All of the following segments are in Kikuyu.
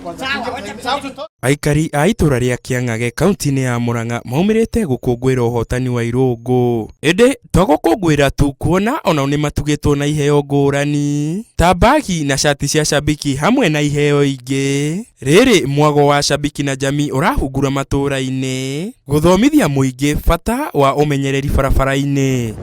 kwanza. Sawa, wacha Sawa, tuto- Aikari a itũra rĩa Kĩang'age kaunti-inĩ ya Murang'a maumĩrĩte gũkũngũĩra ũhotani wa Irũngũ. Ĩndĩ to gũkũngũĩra tu kuona onao nĩ matugĩtwo na iheo ngũrani ta mbagi na cati cia Shabiki hamwe na iheo ingĩ. Rĩrĩ mwago wa Shabiki na Jamii ũrahungura matũra-inĩ gũthomithia mũingĩ bata wa ũmenyereri barabara-inĩ.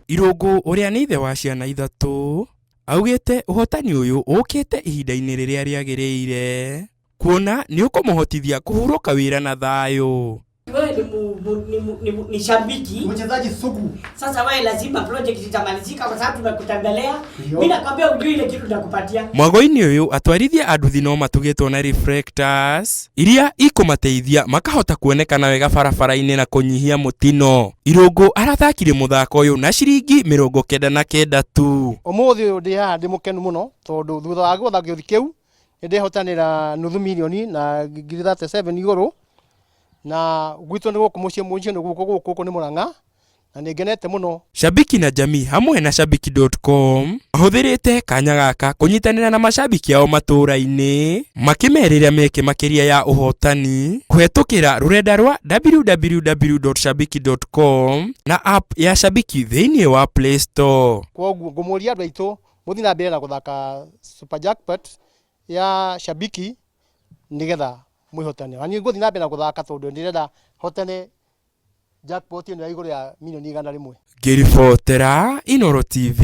Irũngũ ũrĩa nĩ ithe wa ciana ithatũ augĩte ũhotani ũyũ ũkĩte ihinda-inĩ rĩrĩa rĩagĩrĩire kuona nĩ ũkũmũhotithia kũhurũka wĩra na thayũ. Wewe ni, mu, mu, ni, mu, ni, mu, ni shabiki. Mchezaji sugu. Sasa wewe lazima project itamalizika kwa sababu tumekutembelea. Ndio. Mimi nakwambia ujui ile kitu nakupatia. Mwago-inĩ ũyũ atwarithia a nduthi no matugĩtwo na reflectors iria ikũmateithia makahota kuonekana wega barabara-inĩ na kũnyihia mũtino. Irũngũ arathakire mũthako ũyũ na ciringi 99 tu. Ũmũthĩ ũyũ ndĩ haha ndĩ mũkenu mũno tondũ thutha wa gũtha gĩũthi kĩu nĩ ndehotanĩra nuthu milioni na ngiri 37 igũrũ na gwitũ nĩ gũkũ mũciĩ mũciĩ nĩ gũkũ gũkũ gũkũ nĩ Mũrang'a na nĩ ngenete mũno. Shabiki na Jamii hamwe na Shabiki.com mahũthĩrĩte kanya gaka kũnyitanĩra na mashabiki ao matũra-inĩ makĩmerĩra mĩeke makĩria ya ũhotani kũhetũkĩra rũrenda rwa www.shabiki.com na app ya Shabiki thĩinĩ wa Play Store. Kwoguo ngũmũria andũ aitũ mũthiĩ na mbere na gũthaka Super Jackpot ya Shabiki nĩgetha mwĩhotane. Na niĩ ngũthiĩ na mbere na gũthaka tondũ ndĩrenda hotane jackpot ĩno ya igũrũ ya milioni 100. Ngĩribotera Inooro TV,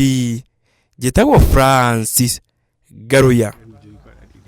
njĩtagwo Francis Ngaruiya.